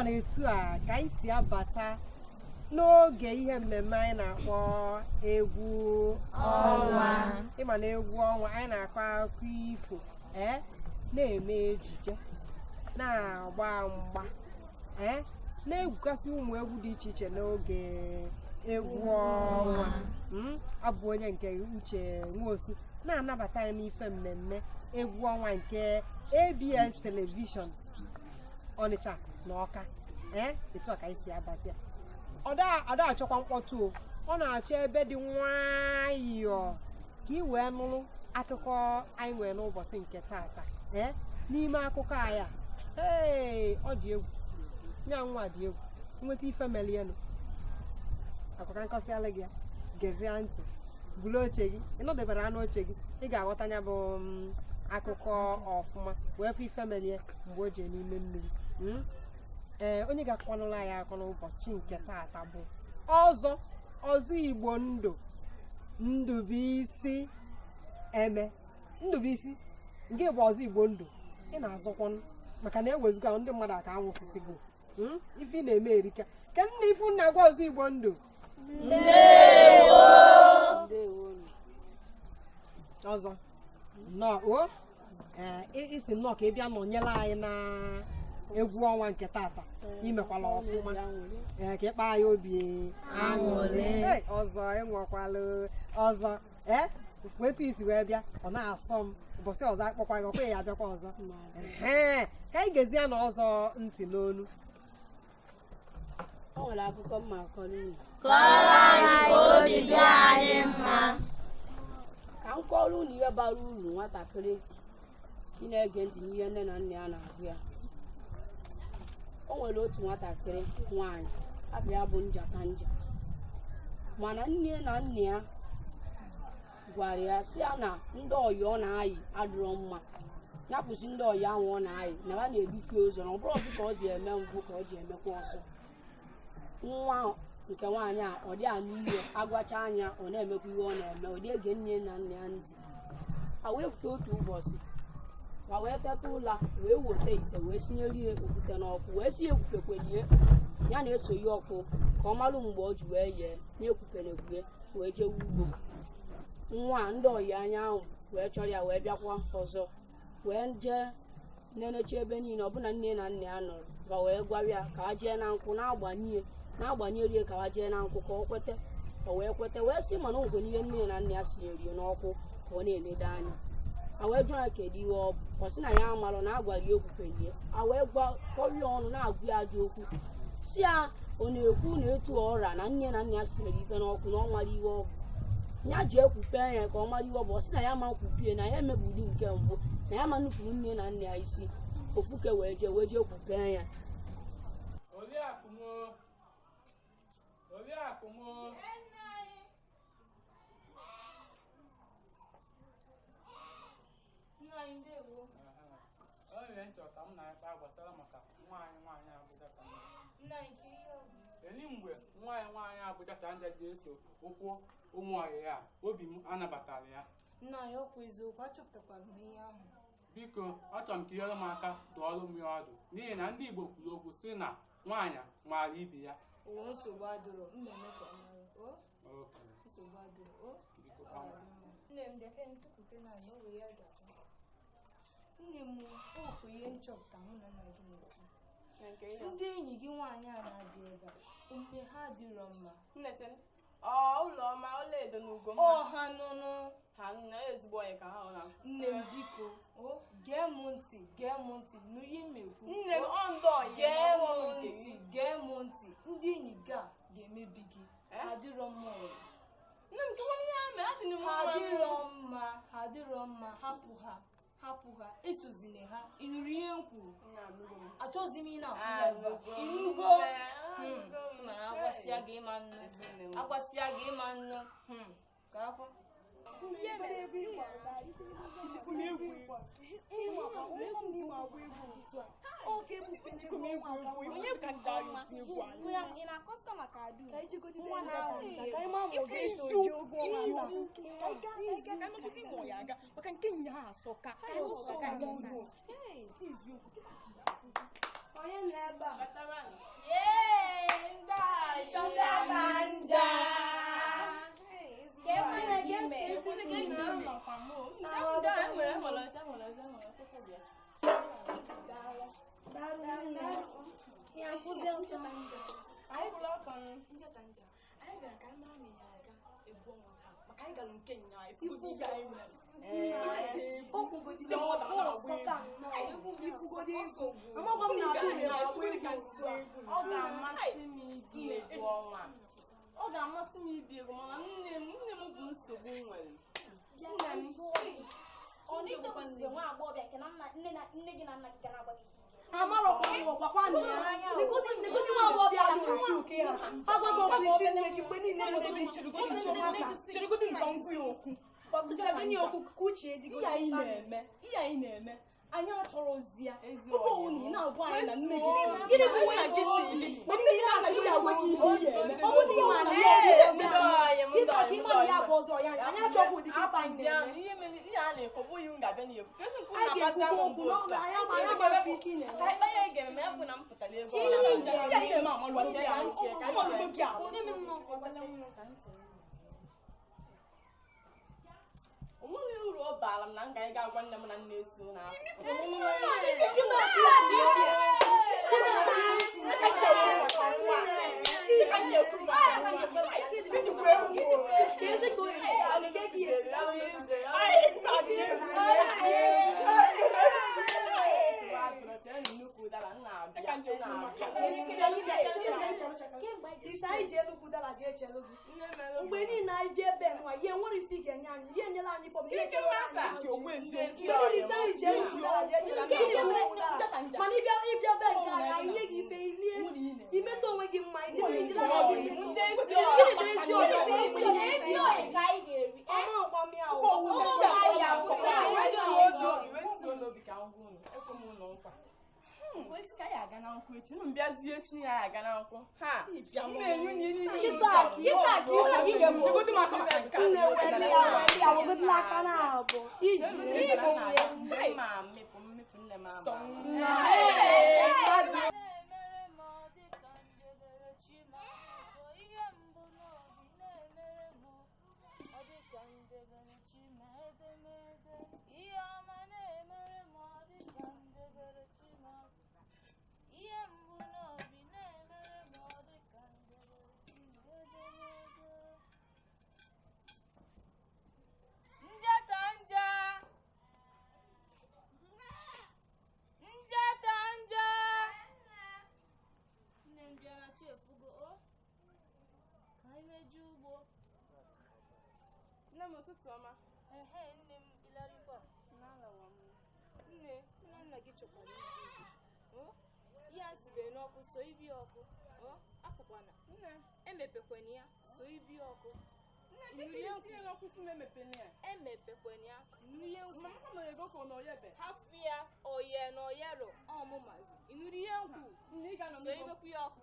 na etu a ka anyị si abata n'oge ihe mmemme anyị na-akpọ egwu ọnwa. Ịma na egwu ọnwa anyị na-akọ akụkọ ifo, na-eme ejije, na-agba mgba, na-egwukasị ụmụ egwu dị iche iche n'oge egwu ọnwa. Abụ onye nke Uche Nwosu na-anabata anyị n'ife mmemme egwu ọnwa nke ABS Television Ọnịcha na Ọka. Etu a ka anyị si abata ya. Ọ da achọkwa mkpọtụ o, ọ na-achọ ebe dị nwayọọ ka ị wee nụrụ akụkọ anyị nwere n'ụbọchị nke taata. N'ime akụkọ anyị a, ee, ọ dị egwu, nya nwa dị egwu, nweta ife melienụ. Akụkọ nkọsịalụ gị ya, gezie ntị, bulu oche gị, ịnọdebere anụ oche gị, ị ga-aghọta ya bụ akụkọ ọfụma wee fụ ife melie mgbe o jee n'ime mmiri. Ee, onye ga-akọnụrụ anyị akọ n'ụbọchị nke taata bụ ọzọ ọzọ Igbo ndụ Ndụbụisi Eme. Ndụbụisi nke bụ ọzọ Igbo ndụ, ị na-azọkwa maka na ewezuga ndị mmadụ aka anwụsịsị gị. Ife ị na-eme erika ka nna ifu nna gwa ọzọ Igbo ndụ. Ndewo. Ọzọ nnọọ o, isi nnọọ ka ị bịa nọnyere anyị na egwu ọnwa nke taata. Imekwala ọfụma, ka ịkpa anyị obi aṅụrị. Ọzọ ịnwekwala ọzọ, etu isi wee bịa ọ na-asọ m. Ụbọchị ọzọ akpọkwa gị, ọkwa ya abịakwa ọzọ. Ee, ka anyị gezie na ọzọ ntị n'olu. O nwere akụkọ mma akọrọ unu. Kọrọ anyị ka obi dị anyị mma. Ka m kọrọ unu ihe bara uru nwatakịrị ị na-ege ntị n'ihe nne na nna ya na-agụ ya. O nwere otu nwatakịrị nwaanyị, afọ ya bụ Njakanja, mana nne na nna ya gwara ya sị ya na ndị ọyị ọ na-ayị adịrọ mma, ya kwụsị ndị ọyị ahụ ọ na-ayị na ya na-edufe ụzọ, na ọ bụrụ ọzọ ka ọ ji eme mbụ ka ọ ji emekwa ọzọ. Nwa nke nwaanyị a ọ dị anụ ihe agwacha anya, ọ na-emekwa ihe ọ na-eme, ọ dị ege nne na nna ya ntị. A wee pụta otu ụbọchị, ma wee teta ụla, wee weta ite wee sinyere ya okwute n'ọkụ, wee si ekwupekwelie ya na-eso ya ọkụ ka ọ malụ mgbe ọ ji wee yee na-ekwupenekwue wee jewe ugbo. Nwa ndị ọyị anya ahụ wee chọrọ ya wee bịakwa ọzọ, wee jee nenechi ebe niile ọbụna nne na nna ya nọrọ, ma wee gwara ya ka ha jee na nkwụ na-agbanye ka ha jee na nkwụ ka ọ kwete. O wee kwete wee sị mana ogwe n'ihe nne na nna ya sinyere n'ọkụ ka ọ na-enedo anya. A wee jụọ ya kedu ihe ọ bụ, ọ sị na ya amalụ na agwara ya ekwupelie. A wee kọrọ ya ọnụ na-agụ ya ajọ okwu, si ya ọ na-ekwu na etu ọra na nne na nna ya sinyere ife n'ọkụ na ọ mara ihe ọ bụ, ya ji ekwupe ya ka ọ mara ihe ọ bụ. Ọ sị na ya ma nkwupie na ya emegbuli nke mbụ, na ya ma nupụrụ nne na nna ya isi. Ofuke wee jee kwupe ya. Eli mgbe nwaanyị nwaanyị Abuja ka nja ga-eso ụkwụ ụmụ ọyị ya, obi m anabatara ya. Nna anyị, ọkwa eziokwu, achọpụtakwara m ihe ahụ. Biko, achọrọ m ka inyere m aka dụọrọ m ya ọdụ, n'ihi na ndị Igbo kwuru okwu sị na nwaanyị maara ibe ya. Ụwa nsogbu adịrọ, m na-eme ka ọ mara. Nsogbu adịrọ. Nne m bịa m tụpụte na n'oge ya ga-abụ. Nne m, okwu ihe nchọpụta mụ na nna gị na-ekwu. Ndị enyi gị nwaanyị a na-abịa ebe a, omume ha adịrọ mma. Ụlọma, ọlaedo na Ugomma. Ọha nụnụ. Ha na ezigbo onye ka ha na. Nne m biko, gee m ntị, gee m ntị, nụ ihe m ekwu. Nne m, ọ ndị ọyị. Gee m ntị, gee m ntị, ndị enyi gị a ga-emebi gị. Adịrọ mma ọyị. Nne m, kewa ihe ha mere, adịghị m mma. Ha adịrọ mma, ha adịrọ mma, hapụ ha. Hapụ ha, esozina ha. Ị nụrụ ihe m kwuru? Achọghịzi m ị na-afụ ya ebe a. Ịnụgo? Mana agwasịa gị ịma nnu. Agwasịa gị ịma nnu. Ka akwa. Onye nọ ebe a? Yee, ndị anyị. Ọ ga-amasị m ibi egwu mana nne m bụ nsogbu m nwere. Ọ na-etokwesịrị nwa agbọghọbịa nke na nne gị na nna gị ga na-agwa gị ihe anyị na-eme anyị achọrọ ozi ya oge ọwụ na ị na-agwa anyị na nne gị O nweghị uru ọ baara m na m ga agwa nne m na nne eso na Mgbe niile anyị bịa ebe nwa ihe nwere ife ị ga-enye anyị ihe enyela anyị pọm ihe echere anyị mana ịbịa ebe nke anyị anyị nye gị ife ilie imeta onwe gị mma ijiri gịnị bụ ezi oyi Echi ka anyị aga na nkwụ echi m bịazie echi ya aga na nkwụ ha Nne m ụtụtụ ọma. Ehe, nne m ịlarịkwa. Nne, nna nna gị chọkwara iji ihe a siri n'ọkụ so ibi ọkụ. Apụkwana. Nne, emepekwana ya so ibi ọkụ. Emepekwana ya nụ ihe nkwu. Hapụ ya oye na oyero ọmụmazi. Ịnụrụ ihe nkwu so ibekwu ya ọkụ.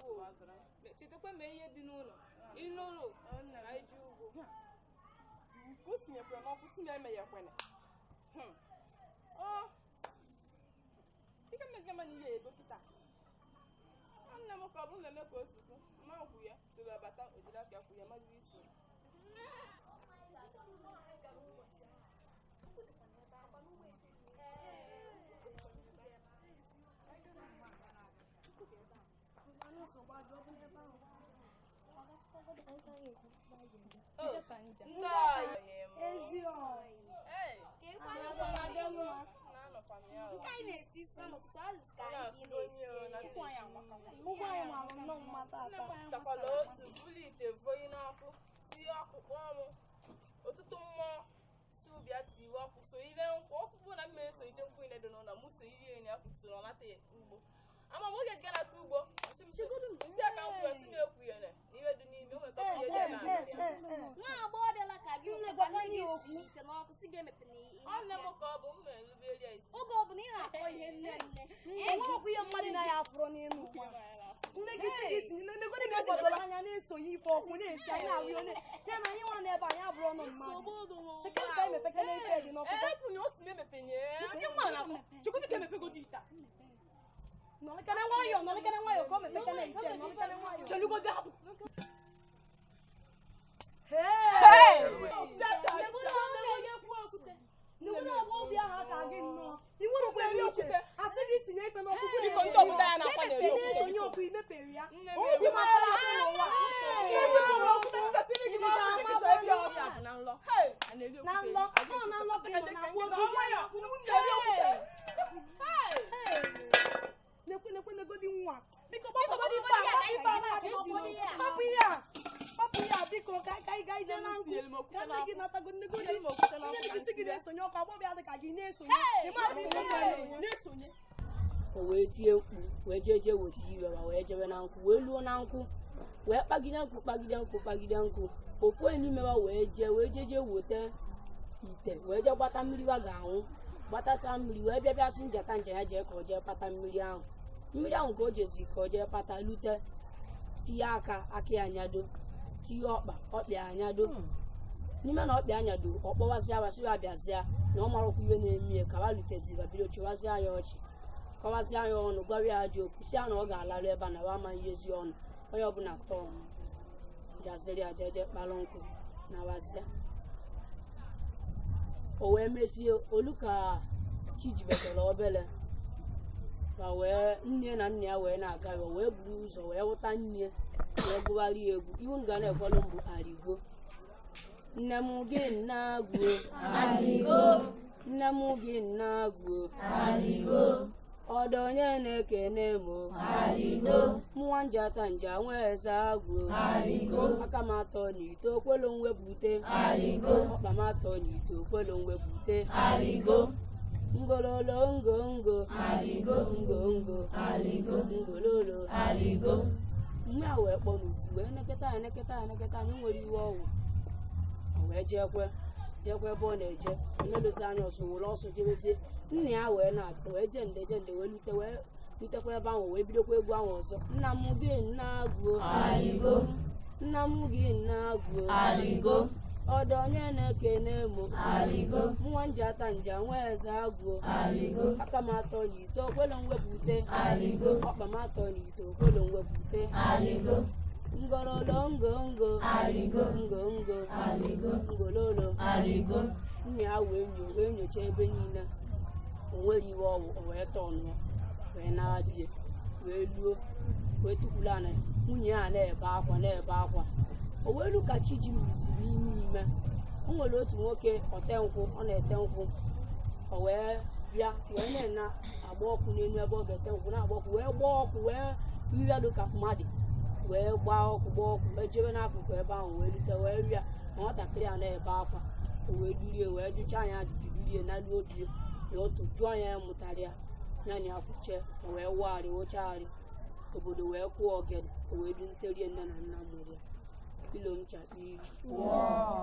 Chetakwa ma ihe dị n'ụlọ. Ịnụrụ na iji ugbo. O tinyekwara n'ọkụ si na emeghekwene. Dịka mmejọ ma na ihe ego kịta. Nne m ka ọ bụrụ na eme ka o sikwu, mma kwụ ya toro abata ojiri aka kwụ ya maziri isi. Takwala otu bulu ite voyi n'ọkụ tinye ọkụ kpọọ m ọtụtụ mmụọ si ụbịa tiwe ọkụ so ile nkwụ ọkpụkpụ na mmiri so ije nkwụ ile dị n'ụlọ mụ so ihe enyi ọkụ tụrụ ọ nata ugbo ama m oge gara ata ugbo nsị aka nkwụ ya si m ekwu ya na ihe dị n'ime o nwekọta ihe dị nwa agbọghọbịa ka gị nne gị si ite n'ọkụ si ga-emepe nne m ka ọ bụ m na-erubere ya isi oge ọ bụla ị na-akọ ihe nne nne enweghị ihe mmadụ na-ya afụrụ n'elu ụwa nne gị si gị si nne gị kwadoro anya na-esonye ife ọkụ na-esi anyị na-ahụ ihe ya na anyị nwa n'ebe anyị abụrụ ọnụ mmadụ chekere ka anyị mepekele ife dị n'ọkụ Nọlịkana nwayọọ, nọlịkana nwayọọ ka o mepekana ite, nọlịkana nwayọọ. Chelugodo hapụ. Hey! Negoro agba obi ahụ aka gị nnọọ. I nwerekwa uche. Asị gị tinye ife n'ọkụkụ Biko ndị obodo anyị na-akwa na-eri okwute. Na-esonye ọkụ imepere ya. Nne m Obi eri mapere aka n'ụwa. Ihe bụ okwute nkasịrị gị n'ike aka sọ ebe ọ bụ na nlọ. Hey! A na-eri Na okwute. nlọ, ọ na nlọ ka ị nọ na-agba obi Nwayọ, unu na-eri okwute. Nekwe nekwe negodi nwa. Biko gbapụgodi ife a, gbapụ ife a na-adị n'ọkụ. Gbapụ ihe a. Gbapụ ihe a biko ka ka anyị gaa ije na nkwụ. Ka nne gị natago nnegodi. Onye gị sị gị na-esonye ọkụ, agbọbịa dị ka gị na-esonye. Ị maara ife ị na-esonye, na-esonye. O wee tie mkpu wee jee jee weta iwe ma wee jebe na nkwụ wee luo na nkwụ wee kpagide nkwụ kpagide nkwụ kpagide nkwụ ofu onye n'ime ha wee jee wee jee jee weta ite wee jee gbata mmiri wa ga-anwụ gbatacha mmiri wee bịa bịa sị njata nja ya jee ka o jee kpata mmiri ahụ mmiri ahụ ka o jezi ka o jee kpata lute tinye aka aka ya anyado tinye ọkpa ọkpa ya anyado n'ime na ọkpa anyado ọ kpọwazịa wasịwa bịazịa na ọ marakwa iwe na-eme ya ka wa luteziri bido chịwazịa ya ọchị kọwazịa ya ọnụ gwawa ya ajọ okwu si ya na ọ ga-alarụ ebe a na wa amaghị ezi ọnụ onye ọbụla tọọ jaziri ya jeje kpalụ nkụ na wazịa o wee mesie olu ka chi jibetara obele ma wee nne na nna ya wee na-aga ya o wee buru ụzọ wee wụta nne wee gụgharị ya egwu ihu m ga na-ekwelu mbụ arigo nne m gị nna-agwuo Aligo, nne m gị nna-agwuo aligo, ọdọ onye na-ekene m o. aligo, mụnwa njata nja nwee eze agwụ aligo, aka m atọ n'ite okwelo mwepụte aligo, ọkpa m atọ n'ite okwelo mwepụte aligo, ngololo ngongo aligo, ngongo aligo, ngololo aligo. nne a wee kpọ n'ufu wee neketa ya neketa ya neketa anya nwere iwe ọwụ o wee jeekwe jeekwe ebe ọ na-eje onelozi anya ọzọ were ọsọ jebezie nna ya wee na-abịa wee jee nde jee nde wee lute wee lutekwa ebe ahụ wee bidokwa egwu ahụ ọzọ nna m gị nna agwuo Aligo, nna m gị nna agwuo aligo, ọdọ onye na-ekene m aligo, mụnwa njata nja nwee eze agwuo aligo, aka m atọ n'ite okwelo mwepụte aligo, ọkpa m atọ n'ite okwelo mwepụte aligo, ngololo ngongo aligo, ngongo aligo, ngololo aligo. nna ya wee nyo wee nyocha ebe niile o nwere iwe ọwụ o wee tọnụọ wee nara bie wee luo wee tukwuru ana nwunye ya na-ebe akwa na-ebe akwa o wee lu ka chi ji mbizi n'ime ime o nwere otu nwoke ote nkwụ ọ na-ete nkwụ o wee bịa wee na-ena agba ọkụ n'elu ebe ọ ga-ete nkwụ na-agba ọkụ wee gbaa ọkụ wee rịa dị ka mmadụ wee gbaa ọkụ gbaa ọkụ wee jebe n'akụkụ ebe ahụ wee lute wee rịa ma nwatakịrị a na-ebe akwa o wee durie wee jụchaa ya ajụjụ durie na luo obie na otu jụọ ya ya mụtara ya ya na ya kwuche o wee wụgharị wụchagharị obodo wee kụọ ogene o wee dunterie nne na nna mụrụ ya ilo m chakpa iri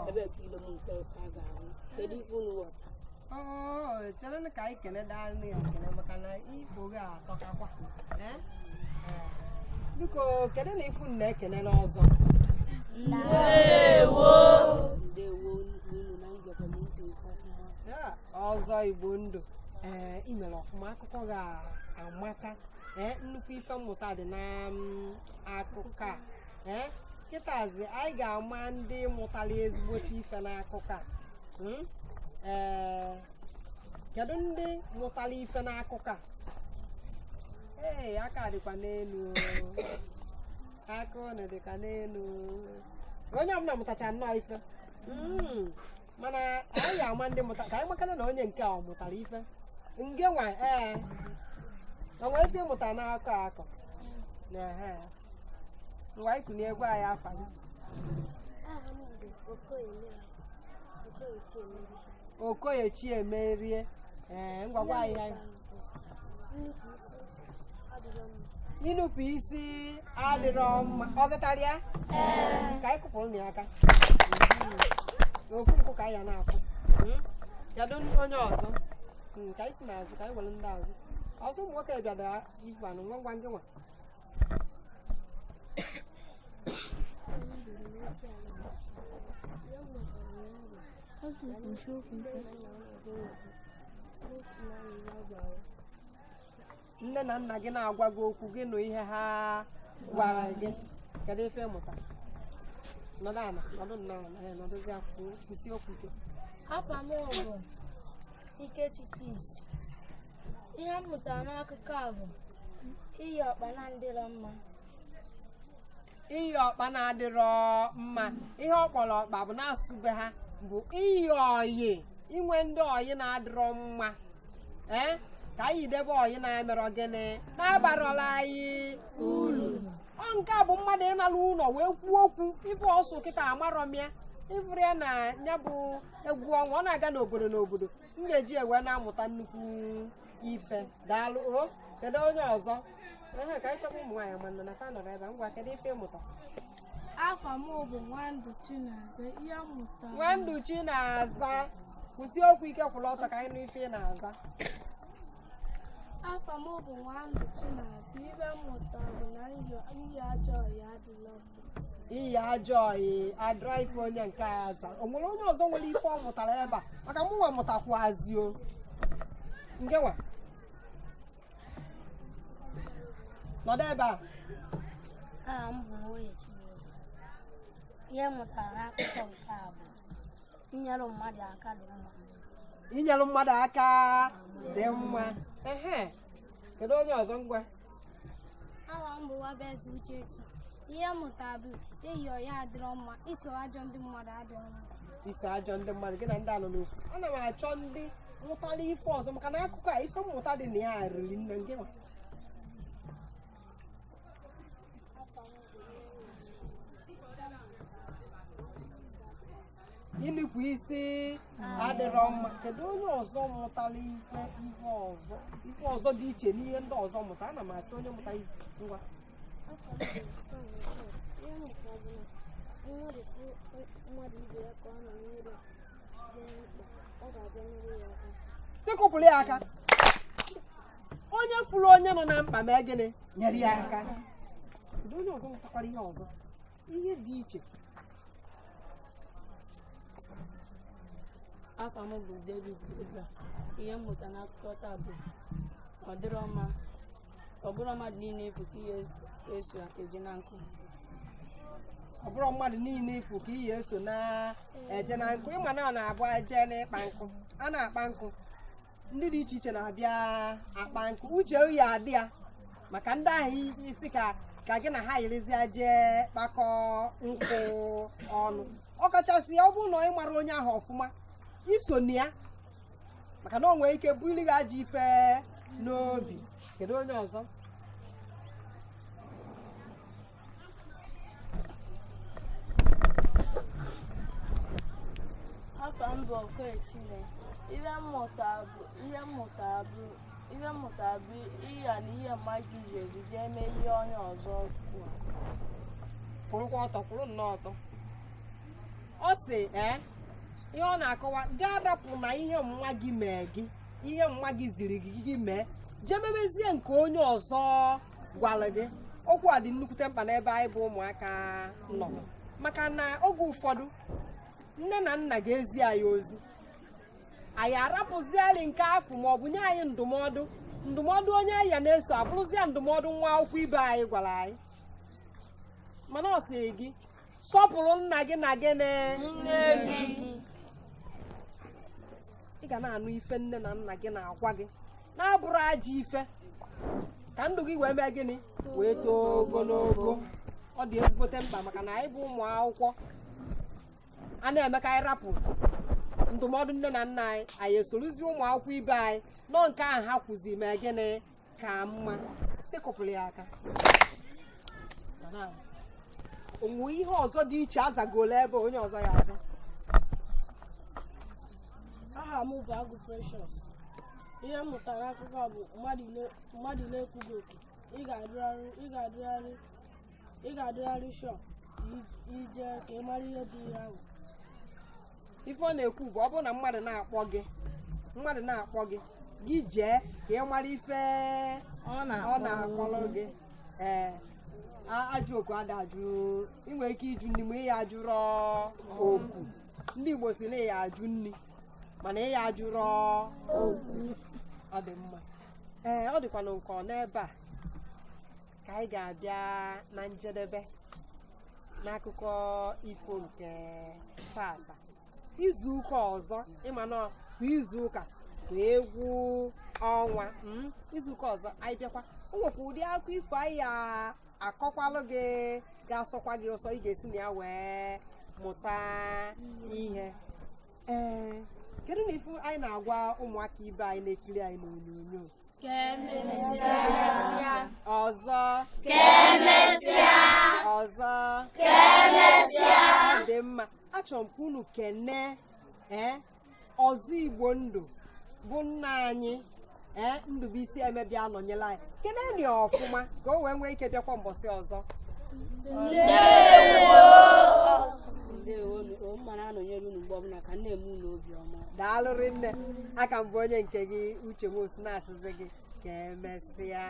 ebe ka ilo m nke ka a ga-ahụ kedu ife unu ghọta? Oo, chere ka anyị kene daalụ ya ekele maka na ifo gị atọkakwa. Eh? Eh. Biko kedu na ifu na-ekene n'ọzọ? Ndewo. Ndewo unu na ngekwe m ntị nke ọfụma. Ya, ọzọ Igbo ndụ ee ị mere ọfụma akụkọ gị amaka ee nnukwu ife mmụta dị na akụkọ a ee kịtazi anyị ga-ama ndị mụtara ezigbote ife n'akụkọ a. Ee kedu ndị mụtara ife n'akụkọ a? Ee aka dịkwa n'elu aka unu dịkwa n'elu onye ọbụla mụtacha nnọọ ife. Mana anyị ga-ama ndị mụta ka anyị makana na onye nke a ọ mụtara ife nge nwa ee o nwee ife ịmụta n'akọ akọ ngwa anyị kụnye egwu anyị afa gị. Okoye Chiemerie. Ee ngwa gwa anyị ya. Inupụ isi adịrọ mma ọ zụtara ya ka anyị kụpụrụ na ya aka ofu nkwụ ka anyị ya na-akụ. Kedu onye ọzọ? Ka anyị si n'azụ ka anyị were ndị azụ ọzọ ụmụ nwoke bịara ifu anụ ngwa ngwa ngị nwa. Nne na nna gị na-agwa gị okwu gị nụ ihe ha gwara gị. Kedu ife ịmụta? Nọdụ ala, nọdụ nnọọ ala, nọdụzi akwụkwọ, kwụsị okwu ike. Afa m bụ Ikechi Peace. Ihe m mụtara n'akụkọ a bụ iyi ọkpa na-adịrọ mma. Iyi ọkpa na-adịrọ mma. Ihe ọ kpọrọ ọkpa bụ na-asụbe ha bụ iyi oyi, inwe ndị oyi na-adịrọ mma. Ka anyị debe oyi na-emerọ gịnị na-abarọla anyị uru. Ọ nke a bụ mmadụ ịnara ụlọ wee kwuo okwu ife ọsụ kịta amarọ m ya. Ifuru ya na ya bụ egwu ọnwa, ọ na-aga n'obodo n'obodo. M ga-eji ewe na-amụta nnukwu ife. Daalụ o. Kedu onye ọzọ? Ka anyị chọba ụmụ nwaanyị ma nọ na fa nọrọ ebe a. Ngwa, kedu ife ịmụta? Afa m bụ Nwanduchi na-aza. Ihe m mụtara Nwanduchi na-aza. Kwụsị okwu ike, kwụrụ ọtọ ka anyị nụ ife ị na-aza. Afa m bụ Nwanduchi na-aza. Ihe m mụtara bụ na iyi ajọ ọyị adịla mma. Iyi ajọ ọyị adịrọ ife onye nke a aza. O nwere onye ọzọ nwere ife ọ mụtara ebe a? Maka mụnwa mụtakwazi o. Ngewa nọdụ ebe a. Aha m bụ Nwoye Chibuzo. Ihe m mụtara n'akụkọ nke a bụ inyere mmadụ aka dị mma. Inyere mmadụ aka dị mma. Kedu onye ọzọ? Ngwa. Aha m bụ Nwabeze Uchechi. Ihe m mụtara bụ iyi ọyị adịrọ mma, iso ajọ ndị mmadụ adịrọ mma. Iso ajọ ndị mmadụ, gị na ndị anọ n'ofu. Ana m achọ ndị mụtara ife ọzọ maka na akụkọ a ife mmụta dị na ya riri nne. Nke nwa ịnụkwu isi adịrọ mma. Kedu onye ọzọ mụtara ife ife ọzọ dị iche n'ihe ndị ọzọ mụta? Ana m achọ onye mụta ife. Ngwa. Sịkụpụrụ ya aka. Onye fụrụ onye nọ na mkpa mee gịnị? Nyere ya aka. Kedu onye ọzọ mụtakwara ihe ọzọ, ihe dị iche? Afa m bụ David Ebra. Ihe m mụtara n'akụkọ taa bụ ọ dịrọ mma, ọ bụrụ mmadụ niile efu ka ihe eso eje na nkụ. Ọ bụrụ mmadụ niile efu ka ihe eso na-eje na nkụ. Ịma na ọ na-abụ eje n'ịkpa nkụ, a na-akpa nkụ, ndị dị iche iche na-abịa akpa nkụ. Uche oyi adị ya maka ndị ahụ isi ka gị na ha yirizie jee kpakọ nkụ ọnụ. Ọ kachasị ọ bụrụ na ị mara onye ahụ ọfụma, iso na ya, maka na o nwere ike buli gị ajọ ife n'obi. Kedu onye ọzọ? Afa m bụ Okoye Chineke. Ihe m mụtara bụ ịya na ihe mmadụ ji ejije eme ihe onye ọzọ kwuru. Kwụrụkwa ọtọ, kwụrụ nnọọ ọtọ. Ọ sị ihe ọ na-akọwa, gaa rapụ na ihe mma gị mee gị, ihe mma gị ziri gị gị mee, jee memezie nke onye ọzọ gwara gị. Okwu a dị nnukwute mkpa n'ebe anyị bụ ụmụaka nọ, maka na oge ụfọdụ nne na nna ga-ezi anyị ozi, anyị arapụziali nke afọ ma ọ bụ nye anyị ndụmọdụ. Ndụmọdụ onye anyị ya na-eso abụrụzie ndụmọdụ nwa akwụkwọ ibe anyị gwara anyị. Mana ọ sị gị sọpụrụ nna gị na gịnị nne gị. Ị ga na-anụ ife nne na nna gị na-agwa gị na-abụrụ ajọ ife, ka ndụ gị wee mee gịnị, wee too ogologo. Ọ dị ezigbote mkpa maka na anyị bụ ụmụ akwụkwọ a na-eme ka anyị rapụ ndụmọdụ nne na nna anyị, anyị esorozi ụmụ akwụkwọ ibe anyị nọ nke ahụ ha kwụzi mee gịnị ka mma. Sịkụpụrụ ya aka. Onwe ihe ọzọ dị iche azagolo ebe onye ọzọ ya aza. Aha m bụ Agụ Precious. Ihe m mụtara n'akụkọ a bụ mmadụ na-ekwughị okwu, ị ga-adịgharị shọ ije ka ị mara ihe dị ihe ahụ. Ife ọ na-ekwu bụ ọ bụrụ na mmadụ na-akpọ gị gị jee ka ị mara ife ọ na-akpọrọ gị. Ee, ajụ oku ada ajụ, ị nwere ike ịjụ nri ma ị ya ajụrọ okwu. Ndị Igbo si na ị ya ajụ nri mana ị ya ajụrọ okwu. Ọ dị mma. Ee, ọ dịkwanụ nke ọ n'ebe a ka anyị ga-abịa na njedebe n'akụkọ ifo nke tata. Izu ụka ọzọ, ịma na kwa izu ụka kwa egwu ọnwa, izu ụka ọzọ anyị bịakwa, o nwekwa ụdị akụkọ ifo anyị akọkwalụ gị ga-asọkwa gị ụsọ, ị ga-esi na ya wee mụta ihe. Ee, kedu na ifu anyị na-agwa ụmụaka ibe anyị na-ekiri anyị n'onyonyo? Ọzọ ọzọ dị mma, achọrọ m ka unu kene ee ọzọ Igbo ndụ bụ nna anyị ee Ndubuisi Emebia nọnyere anyị. Keneni ya ọfụma ka o wee nwee ike bịakwa mbọsị ọzọ. Ndewo, o mma na-anọnyere unu mgbe ọbụla ka nne m unu obiọma. Daalụ rinne. Aka m bụ onye nke gị Uche Nwosu na-asịzi gị ka emesịa.